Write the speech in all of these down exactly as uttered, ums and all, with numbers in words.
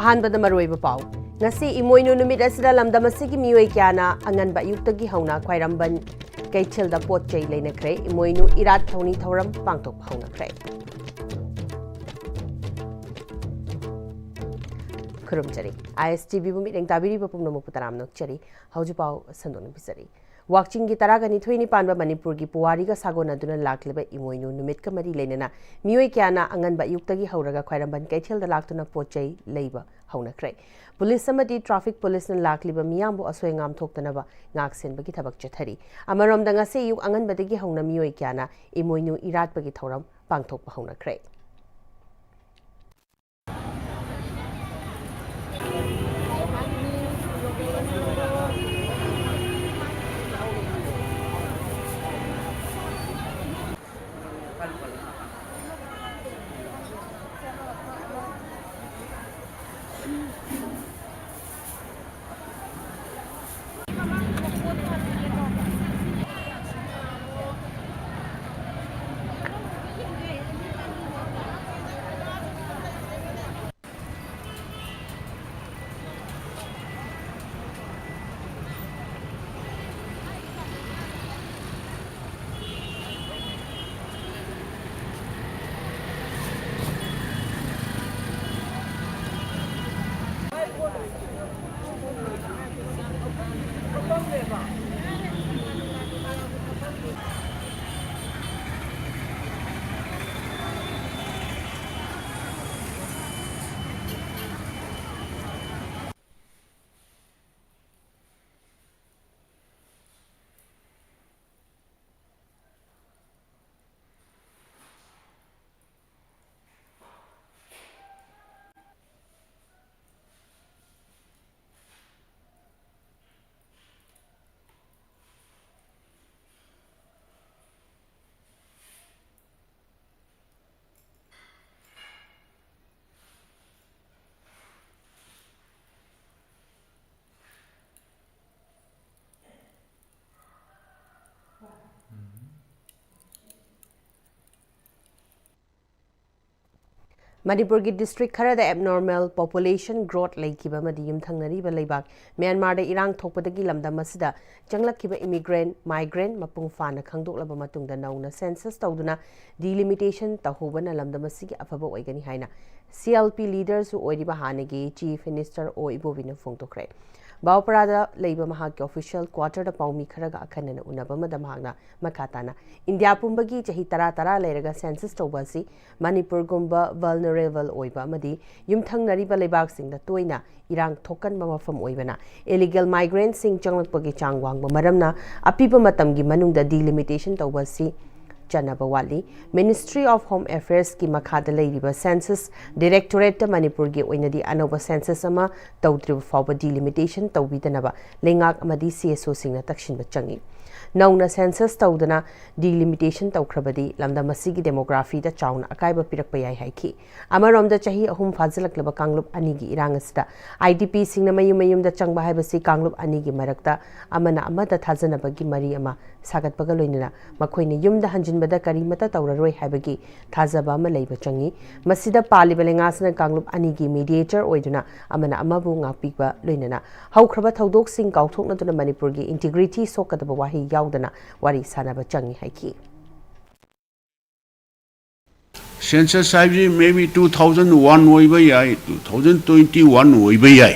ꯑꯍꯥꯟꯕꯗ ꯃꯔꯨꯑꯣꯏꯕ ꯄꯥꯎ꯫ ꯉꯁꯤ ꯏꯃꯣꯏꯅꯨ ꯅꯨꯃꯤꯠ ꯑꯁꯤꯗ ꯂꯝꯗꯝ ꯑꯁꯤꯒꯤ ꯃꯤꯑꯣꯏ ꯀꯌꯥꯅ ꯑꯉꯟꯕ ꯑꯌꯨꯛꯇꯒꯤ ꯍꯧꯅ ꯈ꯭ꯋꯥꯏꯔꯝꯕꯟ ꯀꯩꯊꯦꯜꯗ ꯄꯣꯠ ꯆꯩ ꯂꯩꯅꯈ꯭ꯔꯦ꯫ ꯏꯃꯣꯏꯅꯨ ꯏꯔꯥꯠ ꯊꯧꯅꯤ ꯊꯧꯔꯝ ꯄꯥꯡꯊꯣꯛꯄ ꯍꯧꯅꯈ꯭ꯔꯦ꯫ ꯈꯨꯔꯨꯝꯖꯔꯤ꯫ ꯑꯥꯏ ꯑꯦꯁ ꯇꯤ ꯚꯤꯕꯨ ꯃꯤꯠꯌꯦꯡ ꯇꯥꯕꯤꯔꯤꯕ ꯄꯨꯝꯅꯃꯛꯄꯨ ꯇꯔꯥꯝꯅ ꯑꯣꯛꯆꯔꯤ꯫ ꯍꯧꯖꯤꯛ ꯄꯥꯎ ꯁꯟꯗꯣꯛꯅ ꯄꯤꯖꯔꯤ꯫ ꯋꯥꯛꯆꯤꯡꯒꯤ ꯇꯔꯥꯒ ꯅꯤꯊꯣꯏꯅꯤ ꯄꯥꯟꯕ ꯃꯅꯤꯄꯨꯔꯒꯤ ꯄꯨꯋꯥꯔꯤꯒ ꯁꯥꯒꯣꯟꯅꯗꯨꯅ ꯂꯥꯛꯂꯤꯕ ꯏꯃꯣꯏꯅꯨ ꯅꯨꯃꯤꯠꯀ ꯃꯔꯤ ꯂꯩꯅꯅ ꯃꯤꯑꯣꯏ ꯀꯌꯥꯅ ꯑꯉꯟꯕ ꯑꯌꯨꯛꯇꯒꯤ ꯍꯧꯔꯒ ꯈ꯭ꯋꯥꯏꯔꯝꯕꯟ ꯀꯩꯊꯦꯜꯗ ꯂꯥꯛꯇꯨꯅ ꯄꯣꯠ ꯆꯩ ꯂꯩꯕ ꯍꯧꯅꯈ꯭ꯔꯦ꯫ ꯄꯨꯂꯤꯁ ꯑꯃꯗꯤ ꯇ꯭ꯔꯥꯐꯤꯛ ꯄꯨꯂꯤꯁꯅ ꯂꯥꯛꯂꯤꯕ ꯃꯤꯌꯥꯝꯕꯨ ꯑꯁꯣꯏ ꯑꯉꯥꯝ ꯊꯣꯛꯇꯅꯕ ꯉꯥꯛ ꯁꯦꯟꯕꯒꯤ ꯊꯕꯛ ꯆꯠꯊꯔꯤ꯫ ꯑꯃꯔꯣꯝꯗ ꯉꯁꯤ ꯑꯌꯨꯛ ꯑꯉꯟꯕꯗꯒꯤ ꯍꯧꯅ ꯃꯤꯑꯣꯏ ꯀꯌꯥꯅ ꯏꯃꯣꯏꯅꯨ ꯏꯔꯥꯠꯄꯒꯤ ꯊꯧꯔꯝ ꯄꯥꯡꯊꯣꯛꯄ ꯍꯧꯅꯈ꯭ꯔꯦ꯫ ꯃꯅꯤꯄꯨꯔꯒꯤ ꯗꯤꯁꯇ꯭ꯔꯤꯛ ꯈꯔꯗ ꯑꯦꯕꯅꯣꯔꯃꯦꯜ ꯄꯣꯄꯨꯂꯦꯁꯟ ꯒ꯭ꯔꯣꯊ ꯂꯩꯈꯤꯕ ꯑꯃꯗꯤ ꯌꯨꯝꯊꯪꯅꯔꯤꯕ ꯂꯩꯕꯥꯛ ꯃ꯭ꯌꯥꯟꯃꯥꯔꯗ ꯏꯔꯥꯡ ꯊꯣꯛꯄꯗꯒꯤ ꯂꯝꯗꯝ ꯑꯁꯤꯗ ꯆꯪꯂꯛꯈꯤꯕ ꯏꯃꯤꯒ꯭ꯔꯦꯟ, ꯃꯥꯏꯒ꯭ꯔꯦꯟ ꯃꯄꯨꯡ ꯐꯥꯅ ꯈꯪꯗꯣꯛꯂꯕ ꯃꯇꯨꯡꯗ ꯅꯧꯅ ꯁꯦꯟꯁꯁ ꯇꯧꯗꯨꯅ ꯗꯤꯂꯤꯃꯤꯇꯦꯁꯟ ꯇꯧꯍꯧꯕꯅ ꯂꯝꯗꯝ ꯑꯁꯤꯒꯤ ꯑꯐꯕ ꯑꯣꯏꯒꯅꯤ ꯍꯥꯏꯅ ꯁꯤ ꯑꯦꯜ ꯄꯤ ꯂꯤꯗꯔꯁꯨ ꯑꯣꯏꯔꯤꯕ ꯍꯥꯟꯅꯒꯤ ꯆꯤꯐ ꯃꯤꯅꯤꯁꯇꯔ ꯑꯣ ꯏꯕꯣꯕꯤꯅ ꯐꯣꯡꯗꯣꯛꯈ꯭ꯔꯦ꯫ ꯕꯥꯎꯄꯔꯥꯗ ꯂꯩꯕ ꯃꯍꯥꯛꯀꯤ ꯑꯣꯐꯤꯁꯤꯌꯦꯜ ꯀ꯭ꯋꯥꯇꯔꯗ ꯄꯥꯎꯃꯤ ꯈꯔꯒ ꯑꯈꯟꯅꯅ ꯎꯅꯕ ꯑꯃꯗ ꯃꯍꯥꯛꯅ ꯃꯈꯥ ꯇꯥꯅ ꯏꯟꯗꯤꯌꯥ ꯄꯨꯝꯕꯒꯤ ꯆꯍꯤ ꯇꯔꯥ ꯇꯔꯥ ꯂꯩꯔꯒ ꯁꯦꯟꯁꯁ ꯇꯧꯕ ꯑꯁꯤ ꯃꯅꯤꯄꯨꯔꯒꯨꯝꯕ ꯚꯜꯅꯔꯦꯕꯜ ꯑꯣꯏꯕ ꯑꯃꯗꯤ ꯌꯨꯝꯊꯪꯅꯔꯤꯕ ꯂꯩꯕꯥꯛꯁꯤꯡꯗ ꯇꯣꯏꯅ ꯏꯔꯥꯡ ꯊꯣꯛꯀꯟꯕ ꯃꯐꯝ ꯑꯣꯏꯕꯅ ꯏꯂꯤꯒꯦꯜ ꯃꯥꯏꯒ꯭ꯔꯦꯟꯁꯤꯡ ꯆꯪꯂꯛꯄꯒꯤ ꯆꯥꯡ ꯋꯥꯡꯕ ꯃꯔꯝꯅ ꯑꯄꯤꯕ ꯃꯇꯝꯒꯤ ꯃꯅꯨꯡꯗ ꯗꯤꯂꯤꯃꯤꯇꯦꯁꯟ ꯇꯧꯕ ꯑꯁꯤ ꯆꯠꯅꯕ ꯋꯥꯠꯂꯤ꯫ ꯃꯤꯅꯤꯁꯇ꯭ꯔꯤ ꯑꯣꯐ ꯍꯣꯝ ꯑꯦꯐꯤꯌꯔꯁꯀꯤ ꯃꯈꯥꯗ ꯂꯩꯔꯤꯕ ꯁꯦꯟꯁꯁ ꯗꯤꯔꯦꯛꯇꯣꯔꯦꯠꯇ ꯃꯅꯤꯄꯨꯔꯒꯤ ꯑꯣꯏꯅꯗꯤ ꯑꯅꯧꯕ ꯁꯦꯟꯁꯁ ꯑꯃ ꯇꯧꯗ꯭ꯔꯤꯕ ꯐꯥꯎꯕ ꯗꯤꯂꯤꯃꯤꯇꯦꯁꯟ ꯇꯧꯕꯤꯗꯅꯕ ꯂꯩꯉꯥꯛ ꯑꯃꯗꯤ ꯁꯤ ꯑꯦꯁ ꯑꯣꯁꯤꯡꯅ ꯇꯛꯁꯤꯟꯕ ꯆꯪꯏ꯫ ꯅꯧꯅ ꯁꯦꯟꯁꯁ ꯇꯧꯗꯅ ꯗꯤꯂꯤꯃꯤꯇꯦꯁꯟ ꯇꯧꯈ꯭ꯔꯕꯗꯤ ꯂꯝꯗꯝ ꯑꯁꯤꯒꯤ ꯗꯦꯃꯣꯒ꯭ꯔꯥꯐꯤꯗ ꯆꯥꯎꯅ ꯑꯀꯥꯏꯕ ꯄꯤꯔꯛꯄ ꯌꯥꯏ ꯍꯥꯏꯈꯤ꯫ ꯑꯃꯔꯣꯝꯗ ꯆꯍꯤ ꯑꯍꯨꯝ ꯐꯥꯖꯤꯜꯂꯛꯂꯕ ꯀꯥꯡꯂꯨꯞ ꯑꯅꯤꯒꯤ ꯏꯔꯥꯡ ꯑꯁꯤꯗ ꯑꯥꯏ ꯗꯤ ꯄꯤꯁꯤꯡꯅ ꯃꯌꯨꯝ ꯃꯌꯨꯝꯗ ꯆꯪꯕ ꯍꯥꯏꯕꯁꯤ ꯀꯥꯡꯂꯨꯞ ꯑꯅꯤꯒꯤ ꯃꯔꯛꯇ ꯑꯃꯅ ꯑꯃꯗ ꯊꯥꯖꯅꯕꯒꯤ ꯃꯔꯤ ꯑꯃ ꯁꯥꯒꯠꯄꯒ ꯂꯣꯏꯅꯅ ꯃꯈꯣꯏꯅ ꯌꯨꯝꯗ ꯍꯟꯖꯤꯟꯕꯗ ꯀꯔꯤꯃꯠꯇ ꯇꯧꯔꯔꯣꯏ ꯍꯥꯏꯕꯒꯤ ꯊꯥꯖꯕ ꯑꯃ ꯂꯩꯕ ꯆꯪꯏ꯫ ꯃꯁꯤꯗ ꯄꯥꯜꯂꯤꯕ ꯂꯩꯉꯥꯛꯁꯤꯅ ꯀꯥꯡꯂꯨꯞ ꯑꯅꯤꯒꯤ ꯃꯤꯗꯤꯌꯦꯇꯔ ꯑꯣꯏꯗꯨꯅ ꯑꯃꯅ ꯑꯃꯕꯨ ꯉꯥꯛꯄꯤꯕ ꯂꯣꯏꯅꯅ ꯍꯧꯈ꯭ꯔꯕ ꯊꯧꯗꯣꯛꯁꯤꯡ ꯀꯥꯎꯊꯣꯛꯅꯗꯨꯅ ꯃꯅꯤꯄꯨꯔꯒꯤ ꯏꯟꯇꯤꯒ꯭ꯔꯤꯇꯤ ꯁꯣꯛꯀꯗꯕ ꯋꯥꯍꯩ ꯌꯥꯎꯗꯅ ꯋꯥꯔꯤ ꯁꯥꯅꯕ ꯆꯪꯏ ꯍꯥꯏꯈꯤ꯫ ꯁꯦꯟꯁꯁ ꯍꯥꯏꯕꯁꯤ maybe two thousand one ꯑꯣꯏꯕ ꯌꯥꯏ, two thousand twenty one ꯑꯣꯏꯕ ꯌꯥꯏ꯫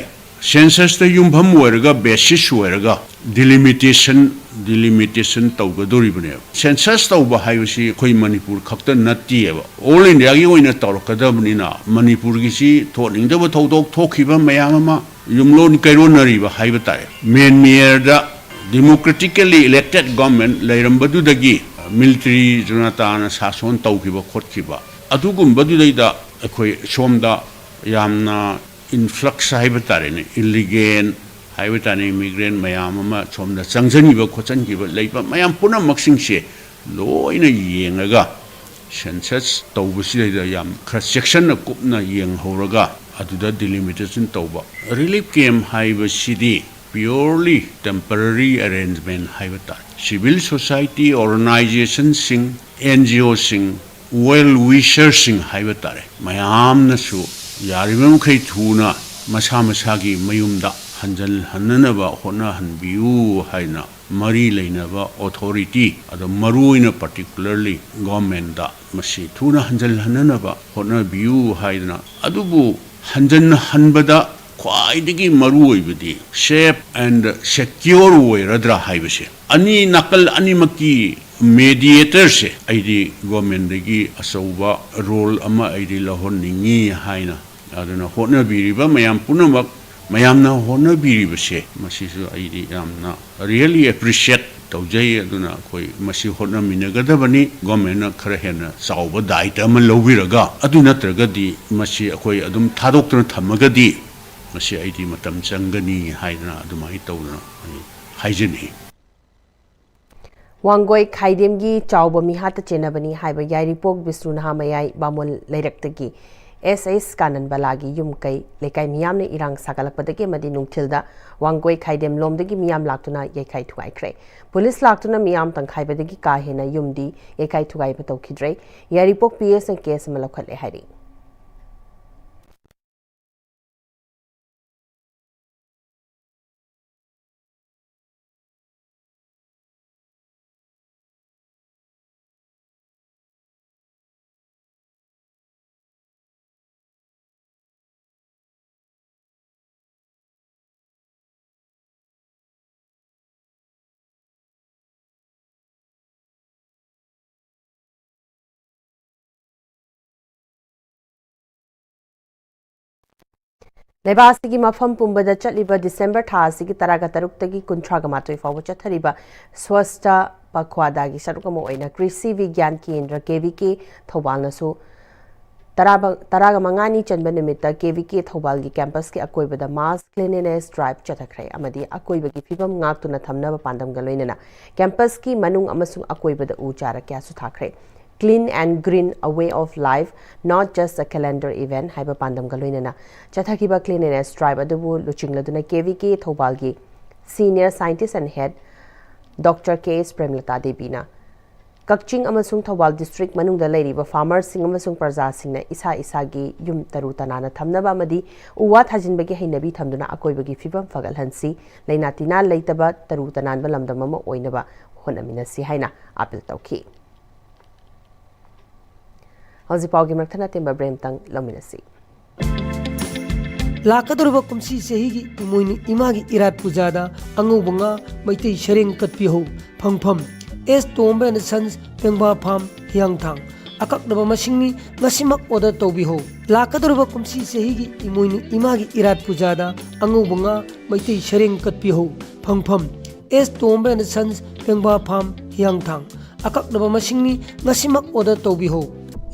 ꯁꯦꯟꯁꯁꯇ ꯌꯨꯝꯐꯝ ꯑꯣꯏꯔꯒ, ꯕꯦꯁꯤꯁ ꯑꯣꯏꯔꯒ ꯗꯤꯂꯤꯃꯤꯇꯦꯁꯟ ꯗꯤꯂꯤꯃꯤꯇꯦꯁꯟ ꯇꯧꯒꯗꯧꯔꯤꯕꯅꯦꯕ꯫ ꯁꯦꯟꯁꯁ ꯇꯧꯕ ꯍꯥꯏꯕꯁꯤ ꯑꯩꯈꯣꯏ ꯃꯅꯤꯄꯨꯔ ꯈꯛꯇ ꯅꯠꯇꯦꯕ, ꯑꯣꯜ ꯏꯟꯗꯤꯌꯥꯒꯤ ꯑꯣꯏꯅ ꯇꯧꯔꯛꯀꯗꯕꯅꯤꯅ ꯃꯅꯤꯄꯨꯔꯒꯤꯁꯤ ꯊꯣꯛꯅꯤꯡꯗꯕ ꯊꯧꯗꯣꯛ ꯊꯣꯛꯈꯤꯕ ꯃꯌꯥꯝ ꯑꯃ ꯌꯨꯝꯂꯣꯟ ꯀꯩꯔꯣꯟꯅꯔꯤꯕ ꯍꯥꯏꯕ ꯇꯥꯔꯦ꯫ ꯃ꯭ꯌꯥꯟꯃꯥꯔꯗ ꯗꯤꯃꯣꯀ꯭ꯔꯦꯇꯤꯀꯦꯜꯂꯤ ꯏꯂꯦꯛꯇꯦꯠ ꯒꯣꯔꯃꯦꯟ ꯂꯩꯔꯝꯕꯗꯨꯗꯒꯤ ꯃꯤꯂꯤꯇꯔꯤ ꯖꯅꯇꯥꯅ ꯁꯥꯁꯣꯟ ꯇꯧꯈꯤꯕ ꯈꯣꯠꯈꯤꯕ ꯑꯗꯨꯒꯨꯝꯕꯗꯨꯗꯩꯗ ꯑꯩꯈꯣꯏ ꯁꯣꯝꯗ ꯌꯥꯝꯅ ꯏꯟꯐ꯭ꯂꯛꯁ ꯍꯥꯏꯕ ꯇꯥꯔꯦꯅꯦ, ꯏꯂꯤꯒꯦꯟ ꯍꯥꯏꯕ ꯇꯥꯔꯦ, ꯏꯃꯤꯒ꯭ꯔꯦꯟ ꯃꯌꯥꯝ ꯑꯃ ꯁꯣꯝꯗ ꯆꯪꯁꯤꯟꯈꯤꯕ ꯈꯣꯠꯆꯟꯈꯤꯕ ꯂꯩꯕ ꯃꯌꯥꯝ ꯄꯨꯝꯅꯃꯛꯁꯤꯡꯁꯦ ꯂꯣꯏꯅ ꯌꯦꯡꯉꯒ ꯁꯦꯟꯁꯁ ꯇꯧꯕꯁꯤꯗꯩꯗ ꯌꯥꯝ ꯈꯔ ꯆꯦꯛꯁꯟꯅ ꯀꯨꯞꯅ ꯌꯦꯡꯍꯧꯔꯒ ꯑꯗꯨꯗ ꯗꯤꯂꯤꯃꯤꯇꯦꯁꯟ ꯇꯧꯕ꯫ ꯔꯤꯂꯤꯐ ꯀꯦꯝꯞ ꯍꯥꯏꯕꯁꯤꯗꯤ purely temporary arrangement ꯍꯥꯏꯕ ꯇꯥꯔꯦ꯫ ꯁꯤꯚꯤꯜ ꯁꯣꯁꯥꯏꯇꯤ ꯑꯣꯔꯒꯅꯥꯏꯖꯦꯁꯟꯁꯤꯡ, ꯑꯦꯟ ꯖꯤ ꯑꯣꯁꯤꯡ, well wisherꯁꯤꯡ ꯍꯥꯏꯕ ꯇꯥꯔꯦ, ꯃꯌꯥꯝꯅꯁꯨ ꯌꯥꯔꯤꯕ ꯃꯈꯩ ꯊꯨꯅ ꯃꯁꯥ ꯃꯁꯥꯒꯤ ꯃꯌꯨꯝꯗ ꯍꯟꯖꯤꯜꯍꯟꯅꯅꯕ ꯍꯣꯠꯅꯍꯟꯕꯤꯌꯨ ꯍꯥꯏꯅ ꯃꯔꯤ ꯂꯩꯅꯕ authority, ꯑꯗꯣ ꯃꯔꯨꯑꯣꯏꯅ particularly governmentꯇ ꯃꯁꯤ ꯊꯨꯅ ꯍꯟꯖꯤꯜꯍꯟꯅꯅꯕ ꯍꯣꯠꯅꯕꯤꯌꯨ ꯍꯥꯏꯗꯅ, ꯑꯗꯨꯕꯨ ꯍꯟꯖꯤꯟꯍꯟꯕꯗ ꯈ꯭ꯋꯥꯏꯗꯒꯤ ꯃꯔꯨ ꯑꯣꯏꯕꯗꯤ safe and secure ꯑꯣꯏꯔꯗ꯭ꯔꯥ ꯍꯥꯏꯕꯁꯦ, ꯑꯅꯤ, ꯅꯥꯀꯜ ꯑꯅꯤꯃꯛꯀꯤ mediatorꯁꯦ ꯑꯩꯗꯤ governmentꯇꯒꯤ ꯑꯆꯧꯕ role ꯑꯃ ꯑꯩꯗꯤ ꯂꯧꯍꯟꯅꯤꯡꯉꯤ ꯍꯥꯏꯅ, ꯑꯗꯨꯅ ꯍꯣꯠꯅꯕꯤꯔꯤꯕ ꯃꯌꯥꯝ ꯄꯨꯝꯅꯃꯛ, ꯃꯌꯥꯝꯅ ꯍꯣꯠꯅꯕꯤꯔꯤꯕꯁꯦ ꯃꯁꯤꯁꯨ ꯑꯩꯗꯤ ꯌꯥꯝꯅ really appreciate ꯇꯧꯖꯩ꯫ ꯑꯗꯨꯅ ꯑꯩꯈꯣꯏ ꯃꯁꯤ ꯍꯣꯠꯅꯃꯤꯟꯅꯒꯗꯕꯅꯤ꯫ Governmentꯅ ꯈꯔ ꯍꯦꯟꯅ ꯆꯥꯎꯕ ꯗꯥꯏꯇ ꯑꯃ ꯂꯧꯕꯤꯔꯒ, ꯑꯗꯨ ꯅꯠꯇ꯭ꯔꯒꯗꯤ ꯃꯁꯤ ꯑꯩꯈꯣꯏ ꯑꯗꯨꯝ ꯊꯥꯗꯣꯛꯇꯨꯅ ꯊꯝꯃꯒꯗꯤ ꯃꯁꯤ ꯑꯩꯗꯤ ꯃꯇꯝ ꯆꯪꯒꯅꯤ ꯍꯥꯏꯗꯅ ꯑꯗꯨꯃꯥꯏꯅ ꯇꯧꯗꯅ ꯑꯩ ꯍꯥꯏꯖꯅꯤꯡꯏ꯫ ꯋꯥꯡꯒꯣꯏ ꯈꯥꯏꯗꯦꯝꯒꯤ ꯆꯥꯎꯕ ꯃꯤꯍꯥꯠꯇ ꯆꯦꯟꯅꯕꯅꯤ ꯍꯥꯏꯕ ꯌꯥꯏꯔꯤꯄꯣꯛ ꯕꯤꯁꯅꯨ ꯅꯍꯥ ꯃꯌꯥꯏ ꯕꯥꯃꯣꯟ ꯂꯩꯔꯛꯇꯒꯤ ꯑꯦꯁ ꯑꯦꯁ ꯀꯥꯅꯟꯕꯂꯥꯒꯤ ꯌꯨꯝ ꯀꯩ ꯂꯩꯀꯥꯏ ꯃꯤꯌꯥꯝꯅ ꯏꯔꯥꯡ ꯁꯥꯒꯠꯂꯛꯄꯗꯒꯤ ꯑꯃꯗꯤ ꯅꯨꯡꯊꯤꯜꯗ ꯋꯥꯡꯒꯣꯏ ꯈꯥꯏꯗꯦꯝ ꯂꯣꯝꯗꯒꯤ ꯃꯤꯌꯥꯝ ꯂꯥꯛꯇꯨꯅ ꯌꯩꯈꯥꯏ ꯊꯨꯒꯥꯏꯈ꯭ꯔꯦ꯫ ꯄꯨꯂꯤꯁ ꯂꯥꯛꯇꯨꯅ ꯃꯤꯌꯥꯝ ꯇꯪꯈꯥꯏꯕꯗꯒꯤ ꯀꯥ ꯍꯦꯟꯅ ꯌꯨꯝꯗꯤ ꯌꯩꯈꯥꯏ ꯊꯨꯒꯥꯏꯕ ꯇꯧꯈꯤꯗ꯭ꯔꯦ꯫ ꯌꯥꯏꯔꯤꯄꯣꯛ ꯄꯤ ꯑꯦꯁꯅ ꯀꯦꯁ ꯑꯃ ꯂꯧꯈꯠꯂꯦ ꯍꯥꯏꯔꯤ꯫ ꯂꯩꯕꯥꯛ ꯑꯁꯤꯒꯤ ꯃꯐꯝ ꯄꯨꯝꯕꯗ ꯆꯠꯂꯤꯕ ꯗꯤꯁꯦꯝꯕꯔ ꯊꯥ ꯑꯁꯤꯒꯤ ꯇꯔꯥꯒ ꯇꯔꯨꯛꯇꯒꯤ ꯀꯨꯟꯊ꯭ꯔꯥꯒ ꯃꯥꯊꯣꯏ ꯐꯥꯎꯕ ꯆꯠꯊꯔꯤꯕ ꯁ꯭ꯋꯁꯇ ꯄꯈ꯭ꯋꯥꯗꯥꯒꯤ ꯁꯔꯨꯛ ꯑꯃ ꯑꯣꯏꯅ ꯀ꯭ꯔꯤꯁꯤ ꯕꯤꯒ꯭ꯌꯥꯟ ꯀꯦꯟꯗ꯭ꯔ ꯀꯦ ꯚꯤ ꯀꯦ ꯊꯧꯕꯥꯜꯅꯁꯨ ꯇꯔꯥ ꯇꯔꯥꯒ ꯃꯉꯥꯅꯤ ꯆꯟꯕ ꯅꯨꯃꯤꯠꯇ ꯀꯦ ꯚꯤ ꯀꯦ ꯊꯧꯕꯥꯜꯒꯤ ꯀꯦꯝꯄꯁꯀꯤ ꯑꯀꯣꯏꯕꯗ mass cleanliness drive ꯆꯠꯊꯈ꯭ꯔꯦ ꯑꯃꯗꯤ ꯑꯀꯣꯏꯕꯒꯤ ꯐꯤꯕꯝ ꯉꯥꯛꯇꯨꯅ ꯊꯝꯅꯕ ꯄꯥꯟꯗꯝꯒ ꯂꯣꯏꯅꯅ ꯀꯦꯝꯄꯁꯀꯤ ꯃꯅꯨꯡ ꯑꯃꯁꯨꯡ ꯑꯀꯣꯏꯕꯗ ꯎ ꯆꯥꯔ ꯀꯌꯥꯁꯨ ꯊꯥꯈ꯭ꯔꯦ꯫ Clean and Green, a way of life, not just a calendar event ꯍꯥꯏꯕ ꯄꯥꯟꯗꯝꯒ ꯂꯣꯏꯅꯅ ꯆꯠꯊꯈꯤꯕ cleanliness drive ꯑꯗꯨꯕꯨ ꯂꯨꯆꯤꯡꯂꯗꯨꯅ ꯀꯦ ꯚꯤ ꯀꯦ ꯊꯧꯕꯥꯜꯒꯤ senior scientist and head Doctor K S Premlata ꯗꯦꯕꯤꯅ ꯀꯛꯆꯤꯡ ꯑꯃꯁꯨꯡ ꯊꯧꯕꯥꯜ district ꯃꯅꯨꯡꯗ ꯂꯩꯔꯤꯕ farmerꯁꯤꯡ ꯑꯃꯁꯨꯡ ꯄ꯭ꯔꯖꯥꯁꯤꯡꯅ ꯏꯁꯥ ꯏꯁꯥꯒꯤ ꯌꯨꯝ ꯇꯔꯨ ꯇꯅꯥꯟꯅ ꯊꯝꯅꯕ ꯑꯃꯗꯤ ꯎ ꯋꯥ ꯊꯥꯖꯤꯟꯕꯒꯤ ꯍꯩꯅꯕꯤ ꯊꯝꯗꯨꯅ ꯑꯀꯣꯏꯕꯒꯤ ꯐꯤꯕꯝ ꯐꯒꯠꯍꯟꯁꯤ, ꯂꯩꯅꯥ ꯇꯤꯟꯅꯥ ꯂꯩꯇꯕ ꯇꯔꯨ ꯇꯅꯥꯟꯕ ꯂꯝꯗꯝ ꯑꯃ ꯑꯣꯏꯅꯕ ꯍꯣꯠꯅꯃꯤꯟꯅꯁꯤ ꯍꯥꯏꯅ appeal ꯇꯧꯈꯤ꯫ ꯍꯧꯖꯤꯛ ꯄꯥꯎꯒꯤ ꯃꯔꯛ ꯊꯠꯅ ꯇꯦꯟꯕ break ꯑꯃꯇꯪ ꯂꯧꯃꯤꯟꯅꯁꯤ꯫ ꯂꯥꯛꯀꯗꯧꯔꯤꯕ ꯀꯨꯝꯁꯤ ꯆꯍꯤꯒꯤ ꯏꯃꯣꯏꯅꯨ ꯏꯃꯥꯒꯤ ꯏꯔꯥꯠ ꯄꯨꯖꯥꯗ ꯑꯉꯧꯕ ꯉꯥ, ꯃꯩꯇꯩ ꯁꯔꯦꯡ ꯀꯠꯄꯤꯍꯧ꯫ ꯐꯪꯐꯝ: ꯑꯦꯁ ꯇꯣꯝꯕ and Sons, ꯄꯦꯡꯕꯥ farm, ꯍꯤꯌꯥꯡꯊꯥꯡ꯫ ꯑꯀꯛꯅꯕ ꯃꯁꯤꯡꯅꯤ, ꯉꯁꯤꯃꯛ order ꯇꯧꯕꯤꯍꯧ꯫ ꯂꯥꯛꯀꯗꯧꯔꯤꯕ ꯀꯨꯝꯁꯤ ꯆꯍꯤꯒꯤ ꯏꯃꯣꯏꯅꯨ ꯏꯃꯥꯒꯤ ꯏꯔꯥꯠ ꯄꯨꯖꯥꯗ ꯑꯉꯧꯕ ꯉꯥ, ꯃꯩꯇꯩ ꯁꯔꯦꯡ ꯀꯠꯄꯤꯍꯧ꯫ ꯐꯪꯐꯝ: ꯑꯦꯁ ꯇꯣꯝꯕ and Sons, ꯄꯦꯡꯕꯥ farm, ꯍꯤꯌꯥꯡꯊꯥꯡ꯫ ꯑꯀꯛꯅꯕ ꯃꯁꯤꯡꯅꯤ, ꯉꯁꯤꯃꯛ order ꯇꯧꯕꯤꯍꯧ꯫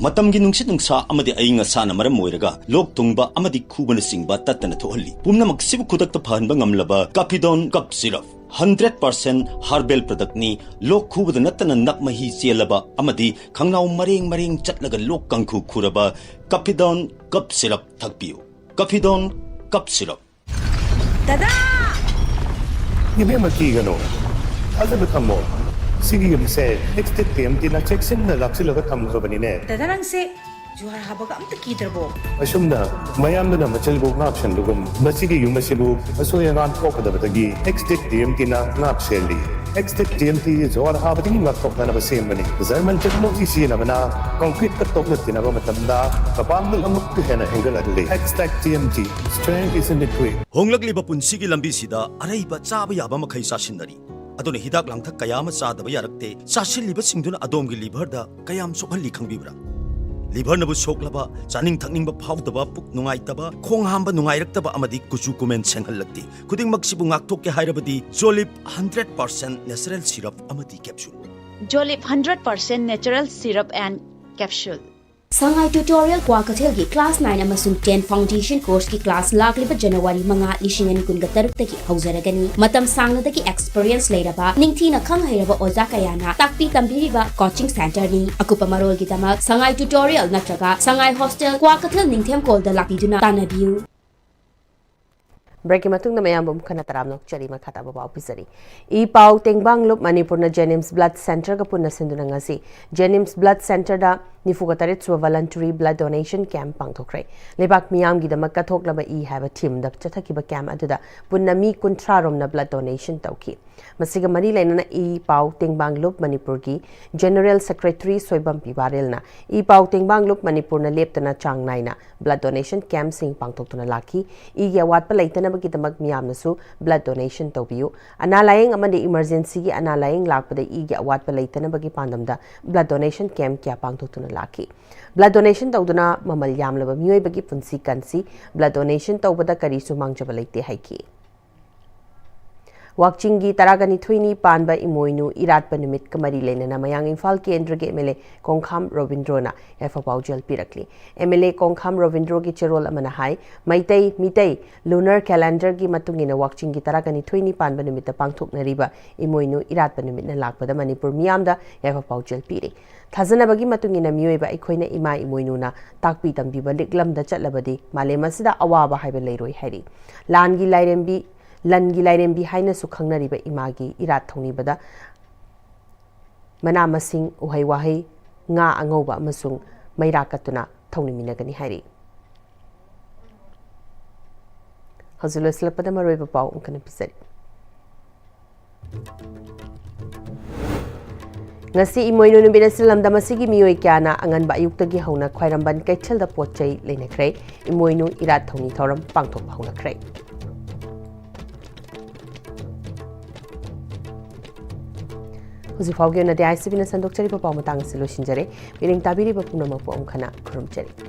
ꯃꯇꯝꯒꯤ ꯅꯨꯡꯁꯤꯠ ꯅꯨꯡꯁꯥ ꯑꯃꯗꯤ ꯑꯏꯪ ꯑꯁꯥꯅ ꯃꯔꯝ ꯑꯣꯏꯔꯒ ꯂꯣꯛ ꯊꯨꯡꯕ ꯑꯃꯗꯤ ꯈꯨꯕꯅꯆꯤꯡꯕ ꯇꯠꯇꯅ ꯊꯣꯛꯍꯜꯂꯤ꯫ ꯄꯨꯝꯅꯃꯛꯁꯤꯕꯨ ꯈꯨꯗꯛꯇ ꯐꯍꯟꯕ ꯉꯝꯂꯕ Cappidone Cough Syrup, hundred percent herbal productꯅꯤ꯫ ꯂꯣꯛ ꯈꯨꯕꯗ ꯅꯠꯇꯅ ꯅꯞ ꯃꯍꯤ ꯆꯦꯜꯂꯕ ꯑꯃꯗꯤ ꯈꯪꯅꯥꯎ ꯃꯔꯦꯡ ꯃꯔꯦꯡ ꯆꯠꯂꯒ ꯂꯣꯛ ꯀꯥꯡꯈꯨ ꯈꯨꯔꯕ Cappidone Cough Syrup ꯊꯛꯄꯤꯌꯨ꯫ Cappidone Cough Syrup꯫ ꯗꯗꯥ! ꯏꯕꯦꯝꯃ, ꯀꯤꯒꯅꯨ, ꯊꯥꯖꯕ ꯊꯝꯃꯣ꯫ ꯁꯤꯒꯤ ꯌꯨꯝꯁꯦ ꯑꯦꯛꯁꯇꯦꯛ ꯇꯤ ꯑꯦꯝ ꯇꯤꯅ ꯆꯦꯛꯁꯤꯟꯅ ꯂꯥꯛꯁꯤꯜꯂꯒ ꯊꯝꯈ꯭ꯔꯕꯅꯤꯅꯦ꯫ ꯗꯗꯥ, ꯅꯪꯁꯦ ꯖꯨꯍꯥꯔ ꯍꯥꯕꯒ ꯑꯝꯇ ꯀꯤꯗ꯭ꯔꯕꯣ? ꯑꯁꯨꯝꯅ ꯃꯌꯥꯝꯗꯨꯅ ꯃꯆꯤꯜꯕꯨ ꯉꯥꯛ ꯁꯦꯟꯕꯒꯨꯝ, ꯃꯁꯤꯒꯤ ꯌꯨꯝ ꯑꯁꯤꯕꯨ ꯑꯁꯣꯏ ꯑꯉꯥꯝ ꯊꯣꯛꯀꯗꯕꯗꯒꯤ ꯑꯦꯛꯁꯇꯦꯛ ꯇꯤ ꯑꯦꯝ ꯇꯤꯅ ꯉꯥꯛ ꯁꯦꯜꯂꯤ꯫ ꯑꯦꯛꯁꯇꯦꯛ ꯇꯤ ꯑꯦꯝ ꯇꯤ ꯖꯨꯍꯥꯔ ꯍꯥꯕꯗꯒꯤ ꯉꯥꯛꯊꯣꯛꯅꯅꯕ ꯁꯦꯝꯕꯅꯤ꯫ ꯖꯔꯃꯟ ꯇꯦꯛꯅꯣꯂꯣꯖꯤ ꯁꯤꯖꯤꯟꯅꯕꯅ ꯀꯣꯡꯀ꯭ꯔꯤꯠꯇ ꯇꯣꯛꯅ ꯇꯤꯟꯅꯕ ꯃꯇꯝꯗ ꯃꯄꯥꯡꯒꯜ ꯑꯃꯨꯛꯀ ꯍꯦꯟꯅ ꯍꯦꯟꯒꯠꯍꯜꯂꯤ꯫ ꯑꯦꯛꯁꯇꯦꯛ T M T, strength is in the grit꯫ ꯍꯣꯡꯂꯛꯂꯤꯕ ꯄꯨꯟꯁꯤꯒꯤ ꯂꯝꯕꯤꯁꯤꯗ ꯑꯔꯩꯕ ꯆꯥꯕ ꯌꯥꯕ ꯃꯈꯩ ꯆꯥꯁꯤꯟꯅꯔꯤ꯫ ꯑꯗꯨꯅ ꯍꯤꯗꯥꯛ ꯂꯥꯡꯊꯛ ꯀꯌꯥ ꯑꯃ ꯆꯥꯗꯕ ꯌꯥꯔꯛꯇꯦ꯫ ꯆꯥꯁꯤꯜꯂꯤꯕꯁꯤꯡꯗꯨꯅ ꯑꯗꯣꯝꯒꯤ liverꯗ ꯀꯌꯥꯝ ꯁꯣꯛꯍꯜꯂꯤ ꯈꯪꯕꯤꯕ꯭ꯔꯥ? Liverꯅꯕꯨ ꯁꯣꯛꯂꯕ, ꯆꯥꯅꯤꯡ ꯊꯛꯅꯤꯡꯕ ꯐꯥꯎꯗꯕ, ꯄꯨꯛ ꯅꯨꯡꯉꯥꯏꯇꯕ, ꯈꯣꯡ ꯍꯥꯝꯕ ꯅꯨꯡꯉꯥꯏꯔꯛꯇꯕ ꯑꯃꯗꯤ ꯀꯨꯆꯨ ꯀꯨꯃꯦꯟ ꯁꯦꯡꯍꯜꯂꯛꯇꯦ꯫ ꯈꯨꯗꯤꯡꯃꯛꯁꯤꯕꯨ ꯉꯥꯛꯊꯣꯛꯀꯦ ꯍꯥꯏꯔꯕꯗꯤ Jolib hundred percent natural syrup ꯑꯃꯗꯤ capsule꯫ Jolib hundred percent natural syrup and capsule꯫ Sangai Tutorial ꯀ꯭ꯋꯥꯀꯩꯊꯦꯜꯒꯤ class nine ꯑꯃꯁꯨꯡ ten foundation courseꯀꯤ class ꯂꯥꯛꯂꯤꯕ January ꯃꯉꯥ, ꯂꯤꯁꯤꯡ ꯑꯅꯤ ꯀꯨꯟꯒ ꯇꯔꯨꯛꯇꯒꯤ ꯍꯧꯖꯔꯒꯅꯤ꯫ ꯃꯇꯝ ꯁꯥꯡꯅꯗꯒꯤ experience ꯂꯩꯔꯕ, ꯅꯤꯡꯊꯤꯅ ꯈꯪ ꯍꯩꯔꯕ ꯑꯣꯖꯥ ꯀꯌꯥꯅ ꯇꯥꯛꯄꯤ ꯇꯝꯕꯤꯔꯤꯕ coaching centreꯅꯤ꯫ ꯑꯀꯨꯞꯄ ꯃꯔꯣꯜꯒꯤꯗꯃꯛ ꯁꯉꯥꯏ Tutorial ꯅꯠꯇ꯭ꯔꯒ ꯁꯉꯥꯏ Hostel, ꯀ꯭ꯋꯥꯀꯩꯊꯦꯜ ꯅꯤꯡꯊꯦꯝꯀꯣꯜꯗ ꯂꯥꯛꯄꯤꯗꯨꯅ ꯇꯥꯟꯅꯕꯤꯌꯨ꯫ ꯕ꯭ꯔꯦꯛꯀꯤ ꯃꯇꯨꯡꯗ ꯃꯌꯥꯝꯕꯨ ꯑꯃꯨꯛ ꯍꯟꯅ ꯇꯔꯥꯝꯅ ꯑꯣꯛꯆꯔꯤ꯫ ꯃꯈꯥ ꯇꯥꯕ ꯄꯥꯎ ꯄꯤꯖꯔꯤ꯫ ꯏ ꯄꯥꯎ ꯇꯦꯡꯕꯥꯡꯂꯨꯞ ꯃꯅꯤꯄꯨꯔꯅ ꯖꯦꯅꯤꯝꯁ ꯕ꯭ꯂꯗ ꯁꯦꯟꯇꯔꯒ ꯄꯨꯟꯅ ꯁꯤꯟꯗꯨꯅ ꯉꯁꯤ ꯖꯦꯅꯤꯝꯁ ꯕ꯭ꯂꯗ ꯁꯦꯟꯇꯔꯗ ꯅꯤꯐꯨꯒ ꯇꯔꯦꯠ ꯁꯨꯕ voluntary blood donation camp ꯄꯥꯡꯊꯣꯛꯈ꯭ꯔꯦ꯫ ꯂꯩꯕꯥꯛ ꯃꯤꯌꯥꯝꯒꯤꯗꯃꯛ ꯀꯠꯊꯣꯛꯂꯕ ꯏ ꯍꯥꯏꯕ ꯊꯤꯝꯗ ꯆꯠꯊꯈꯤꯕ ꯀꯦꯝꯞ ꯑꯗꯨꯗ ꯄꯨꯟꯅ ꯃꯤ ꯀꯨꯟꯊ꯭ꯔꯥ ꯔꯣꯝꯅ ꯕ꯭ꯂꯗ ꯗꯣꯅꯦꯁꯟ ꯇꯧꯈꯤ꯫ ꯃꯁꯤꯒ ꯃꯔꯤ ꯂꯩꯅꯅ ꯏ ꯄꯥꯎ ꯇꯦꯡꯕꯥꯡꯂꯨꯞ ꯃꯅꯤꯄꯨꯔꯒꯤ ꯖꯦꯅꯔꯦꯜ ꯁꯦꯀ꯭ꯔꯦꯇꯔꯤ ꯁꯣꯏꯕꯝ ꯄꯤ ꯋꯥꯔꯦꯜꯅ ꯏ ꯄꯥꯎ ꯇꯦꯡꯕꯥꯡꯂꯨꯞ ꯃꯅꯤꯄꯨꯔꯅ ꯂꯦꯞꯇꯅ ꯆꯥꯡ ꯅꯥꯏꯅ ꯕ꯭ꯂꯗ ꯗꯣꯅꯦꯁꯟ ꯀꯦꯝꯞꯁꯤꯡ ꯄꯥꯡꯊꯣꯛꯇꯨꯅ ꯂꯥꯛꯈꯤ꯫ ꯏꯒꯤ ꯑꯋꯥꯠꯄ ꯂꯩꯇꯅꯕꯒꯤꯗꯃꯛ ꯃꯤꯌꯥꯝꯅꯁꯨ ꯕ꯭ꯂꯗ ꯗꯣꯅꯦꯁꯟ ꯇꯧꯕꯤꯌꯨ꯫ ꯑꯅꯥ ꯂꯥꯌꯦꯡ ꯑꯃꯗꯤ ꯏꯃꯔꯖꯦꯟꯁꯤꯒꯤ ꯑꯅꯥ ꯂꯥꯌꯦꯡ ꯂꯥꯛꯄꯗ ꯏꯒꯤ ꯑꯋꯥꯠꯄ ꯂꯩꯇꯅꯕꯒꯤ ꯄꯥꯟꯗꯝꯗ ꯕ꯭ꯂꯗ ꯗꯣꯅꯦꯁꯟ ꯀꯦꯝꯞ ꯀꯌꯥ ꯄꯥꯡꯊꯣꯛꯇꯨꯅ ꯂꯥꯛꯈꯤ꯫ ꯕ꯭ꯂꯗ ꯗꯣꯅꯦꯁꯟ ꯇꯧꯗꯨꯅ ꯃꯃꯜ ꯌꯥꯝꯂꯕ ꯃꯤꯑꯣꯏꯕꯒꯤ ꯄꯨꯟꯁꯤ ꯀꯟꯁꯤ꯫ ꯕ꯭ꯂꯗ ꯗꯣꯅꯦꯁꯟ ꯇꯧꯕꯗ ꯀꯔꯤꯁꯨ ꯃꯥꯡꯖꯕ ꯂꯩꯇꯦ ꯍꯥꯏꯈꯤ꯫ ꯋꯥꯛꯆꯤꯡꯒꯤ ꯇꯔꯥꯒꯅꯤꯊꯣꯏꯅꯤ ꯄꯥꯟꯕ ꯏꯃꯣꯏꯅꯨ ꯏꯔꯥꯠꯄ ꯅꯨꯃꯤꯠꯀ ꯃꯔꯤ ꯂꯩꯅꯅ ꯃꯌꯥꯡ ꯏꯝꯐꯥꯜ ꯀꯦꯟꯗ꯭ꯔꯒꯤ ꯑꯦꯝ ꯑꯦꯜ ꯑꯦ ꯀꯣꯡꯈꯥꯝ ꯔꯣꯕꯤꯟꯗ꯭ꯔꯣꯅ ꯌꯥꯏꯐ ꯄꯥꯎꯖꯦꯜ ꯄꯤꯔꯛꯂꯤ꯫ ꯑꯦꯝ ꯑꯦꯜ ꯑꯦ ꯀꯣꯡꯈꯥꯝ ꯔꯣꯕꯤꯟꯗ꯭ꯔꯣꯒꯤ ꯆꯦꯔꯣꯜ ꯑꯃꯅ ꯍꯥꯏ, ꯃꯩꯇꯩ, ꯃꯤꯇꯩ ꯂꯨꯅꯔ ꯀꯦꯂꯦꯟꯗꯔꯒꯤ ꯃꯇꯨꯡ ꯏꯟꯅ ꯋꯥꯛꯆꯤꯡꯒꯤ ꯇꯔꯥꯒꯅꯤꯊꯣꯏꯅꯤ ꯄꯥꯟꯕ ꯅꯨꯃꯤꯠꯇ ꯄꯥꯡꯊꯣꯛꯅꯔꯤꯕ ꯏꯃꯣꯏꯅꯨ ꯏꯔꯥꯠꯄ ꯅꯨꯃꯤꯠꯅ ꯂꯥꯛꯄꯗ ꯃꯅꯤꯄꯨꯔ ꯃꯤꯌꯥꯝꯗ ꯌꯥꯏꯐ ꯄꯥꯎꯖꯦꯜ ꯄꯤꯔꯤ꯫ ꯊꯥꯖꯅꯕꯒꯤ ꯃꯇꯨꯡ ꯏꯟꯅ ꯃꯤꯑꯣꯏꯕ ꯑꯩꯈꯣꯏꯅ ꯏꯃꯥ ꯏꯃꯣꯏꯅꯨꯅ ꯇꯥꯛꯄꯤ ꯇꯝꯕꯤꯕ ꯂꯤꯛꯂꯝꯗ ꯆꯠꯂꯕꯗꯤ ꯃꯥꯂꯦꯝ ꯑꯁꯤꯗ ꯑꯋꯥꯕ ꯍꯥꯏꯕ ꯂꯩꯔꯣꯏ ꯍꯥꯏꯔꯤ꯫ ꯂꯥꯟꯒꯤ ꯂꯥꯏꯔꯦꯝꯕꯤ, ꯂꯟꯒꯤ ꯂꯥꯏꯔꯦꯝꯕꯤ ꯍꯥꯏꯅꯁꯨ ꯈꯪꯅꯔꯤꯕ ꯏꯃꯥꯒꯤ ꯏꯔꯥꯠ ꯊꯧꯅꯤꯕꯗ ꯃꯅꯥ ꯃꯁꯤꯡ, ꯎꯍꯩ ꯋꯥꯍꯩ, ꯉꯥ ꯑꯉꯧꯕ ꯑꯃꯁꯨꯡ ꯃꯩꯔꯥ ꯀꯠꯇꯨꯅ ꯊꯧꯅꯤꯃꯤꯟꯅꯒꯅꯤ ꯍꯥꯏꯔꯤ꯫ ꯍꯧꯖꯤꯛ ꯂꯣꯏꯁꯤꯜꯂꯛꯄꯗ ꯃꯔꯨꯑꯣꯏꯕ ꯄꯥꯎ ꯑꯃꯨꯛ ꯍꯟꯅ ꯄꯤꯖꯔꯤ꯫ ꯉꯁꯤ ꯏꯃꯣꯏꯅꯨ ꯅꯨꯃꯤꯠ ꯑꯁꯤ ꯂꯝꯗꯝ ꯑꯁꯤꯒꯤ ꯃꯤꯑꯣꯏ ꯀꯌꯥꯅ ꯑꯉꯟꯕ ꯑꯌꯨꯛꯇꯒꯤ ꯍꯧꯅ ꯈ꯭ꯋꯥꯏꯔꯝꯕꯟ ꯀꯩꯊꯦꯜꯗ ꯄꯣꯠ ꯆꯩ ꯂꯩꯅꯈ꯭ꯔꯦ꯫ ꯏꯃꯣꯏꯅꯨ ꯏꯔꯥꯠ ꯊꯧꯅꯤ ꯊꯧꯔꯝ ꯄꯥꯡꯊꯣꯛꯄ ꯍꯧꯅꯈ꯭ꯔꯦ꯫ ꯍꯧꯖꯤꯛ ꯐꯥꯎꯒꯤ ꯑꯣꯏꯅꯗꯤ ꯑꯥꯏ ꯁꯤ ꯕꯤꯅ ꯁꯟꯗꯣꯛꯆꯔꯤꯕ ꯄꯥꯎ ꯃꯇꯥꯡ ꯑꯁꯤ ꯂꯣꯏꯁꯤꯟꯖꯔꯦ꯫ ꯃꯤꯠꯌꯦꯡ ꯇꯥꯕꯤꯔꯤꯕ ꯄꯨꯝꯅꯃꯛꯄꯨ ꯑꯃꯨꯛ ꯍꯟꯅ ꯈꯨꯔꯨꯝꯖꯔꯤ꯫